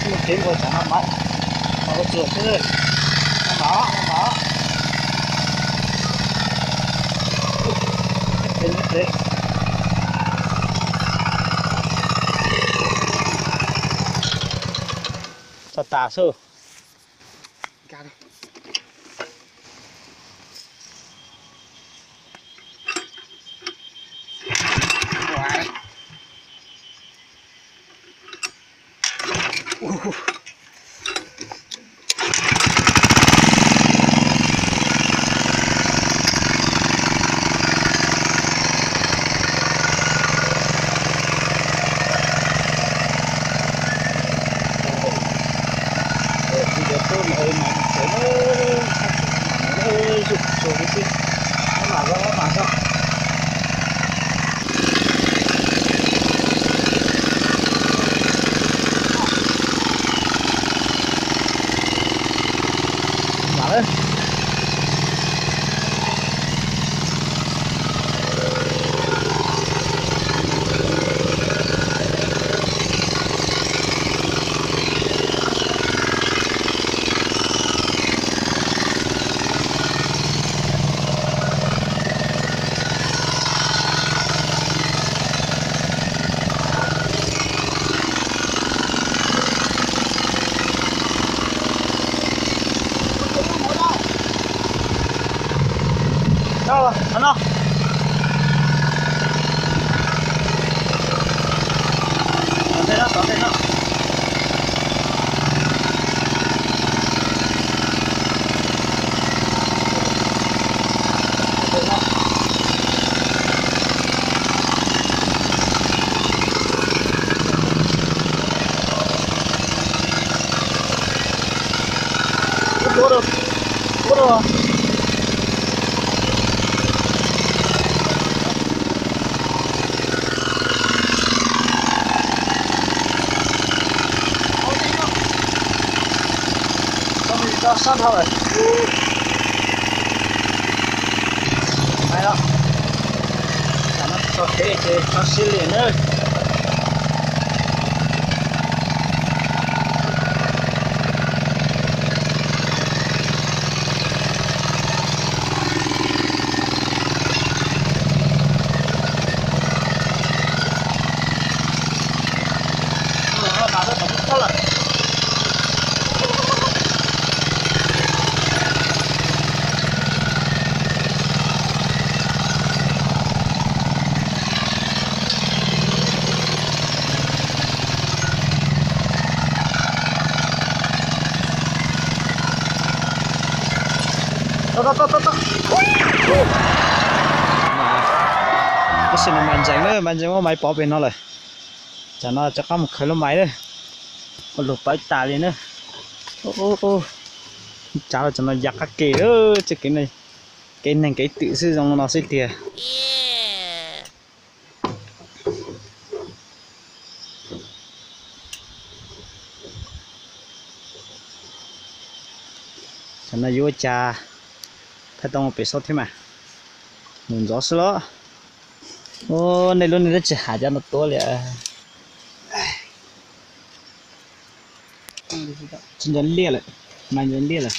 Mus kev npua tsav no mas, mas ua tsuag xwb. No mas, no mas. Txog tas xwb. Sab dhau lawm. Tso kev ces tso siab li nawb. Tab sis no mas ntseeg na, mas ntseeg muab maiv pov pem no lawm. Tsam no rov qab mus khaws lub maiv na, ua lug pawv tas li na. Tsav los tsam no ya qab ke, txoj kev no kev neeg kev twm xwb zoo no xwb tiag. Tsam no yuav ua cas, thaij tau pem saub thiab mas. Mus ntxov xwb los. Nej lub neej twb tsis hais cov no tuab li. Tsis nco liaj lawm, mas nco liaj lawm.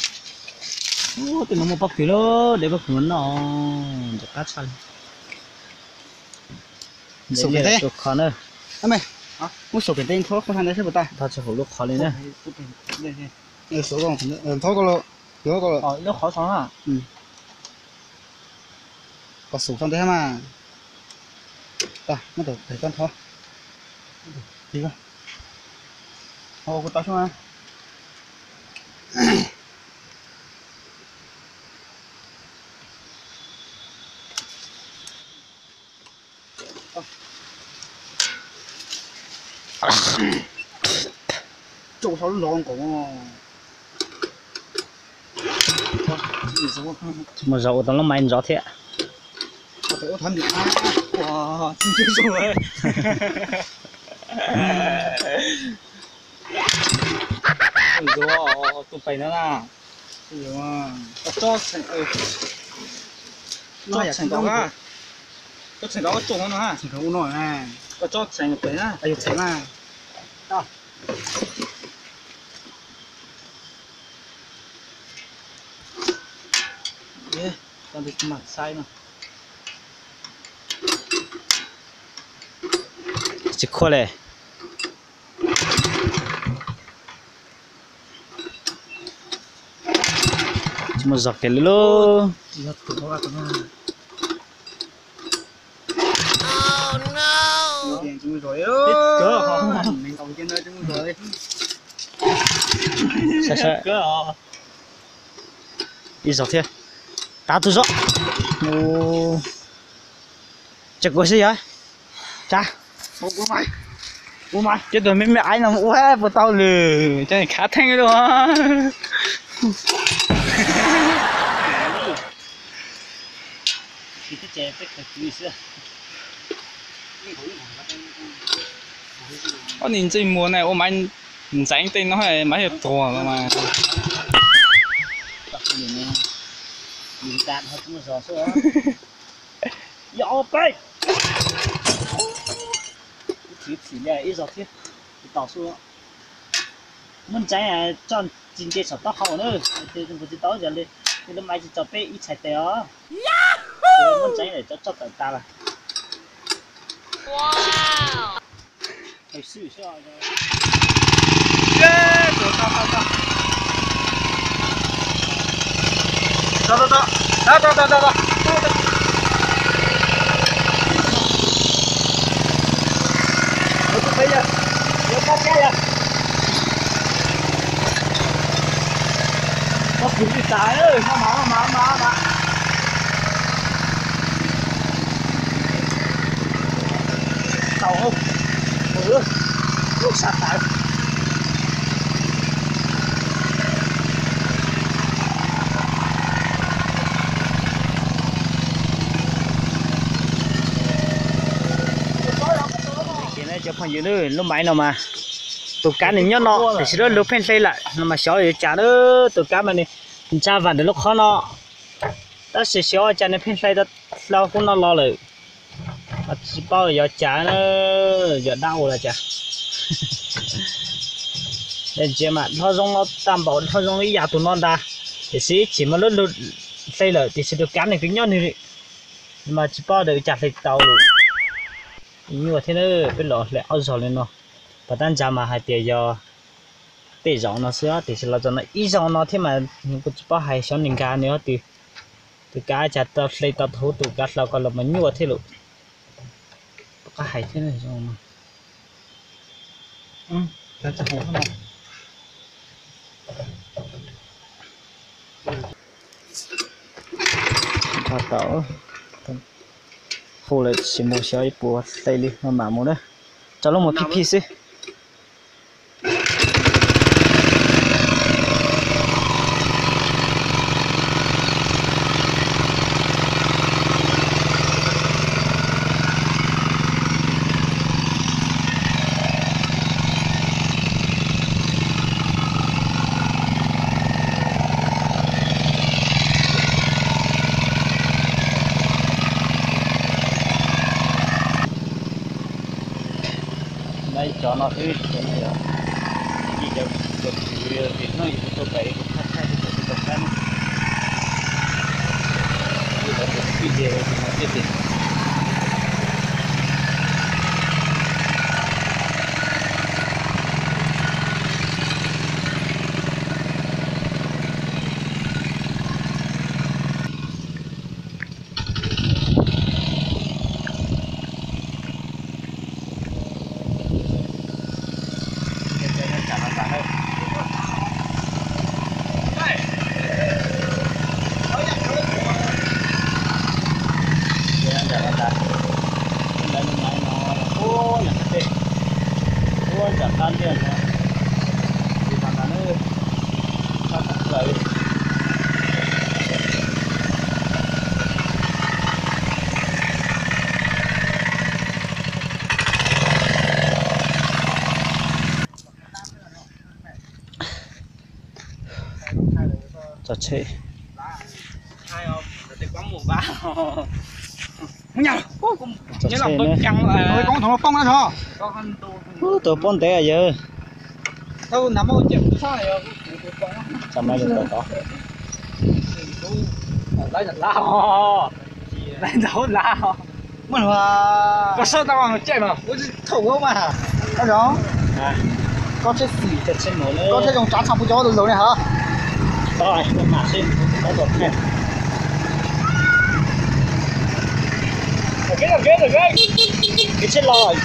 Ub, tej no muaj pob kws lawm, de pob kws mus noj, nco qab tshaj li. Xum pem teb, tus kho na. Muab xum pem teb, thov qhov ntawd seb puas tau. Thov tsis hauv lub qhov li na. Thov ko, thov ko, lub qhov so na. Kom xum so ntej mas. Tau, muab tus pem tso thov. Tiv ko. Ho kuv tau xyoo na. Tsis muaj zaub ua tau lub maiv ntxov thiab. Tus pem no na. Tsob txheem ko, tsob txheem ko, koj tsob no na. Koj tsob txheem pem na. Tsis khuaj le. Tsis muaj zog kiag li lauj. Ib zog thiab. Tav tus zog. Tsa kuv xwb yog. Tsa. Ces tus me me aiv no mus ua puas tau lwm, cov khav theej li. Ob nim ntxwg muag na ua maiv ntxeev tej no maiv yog tuag los mas. Yog peb. Ib zog thiab, ib zog thiab, tsis tau xwb. Muaj ntseev tso tsis nce saum taub hau na, tsis tau yog li, lub maiv tsis tso peb ib txhais tes os. Muaj ntseev tso tso tawm tas lawm. Cov phooj ywg, lub maiv no mas tus kav nws nyob no tiam sis lub lug pheej hle lawm no mas xyov yuav cas na. Tus kav mas nws ntsa vam ntawm lub qhov no, tab sis xyov ua cas nws pheej hle tau hlau hub no los lawm. Mas tsis paub yuav cas na, yog dab ua los cas. Ntsia mas dhau zoo no tag npaum, dhau zoo ib yam tus no ntag, tiam sis ib chim mas lub lug hle lawm tiam sis tus kav nws kuj nyob nws li. Mas tsis paub tias ua cas hle tau lawm. Nyuaj thiab na, peb los hle ob zaug li no. Pas tab ntsa mas hais tias yog tej zaum no xwb, tiam sis los txog no ib zaug no thiab mas kuv tsis paub hais xyov nws nkag nws ob tw. Tus kav cas tau hle tau hub tus kav hlau ko los mas nyuaj thiab lawm. Pab qab hais thiab no. Tau, hu lawm tsis mus xyov ib puas hle li, maj mam mus na. Tso lub mus phij phij xwb. Nab cov no xwb, cov no yog ib cov tim no yus tuaj pem kuv thaj thaj kuv tuaj pem no. Tso tsheb. Tso tsheb ne. Ub, tus poob ntev yawg. Tso maiv li tau tod. Lawv ntawm lab, lawv ntawm hauv lab. Muaj, koj sab tau caij mas, ua tsis thaum ua mas. Koj zoo, koj tsheb xis, koj tsheb zoo tsav tshaj pub cov laus ne hov. Kev tsheb los.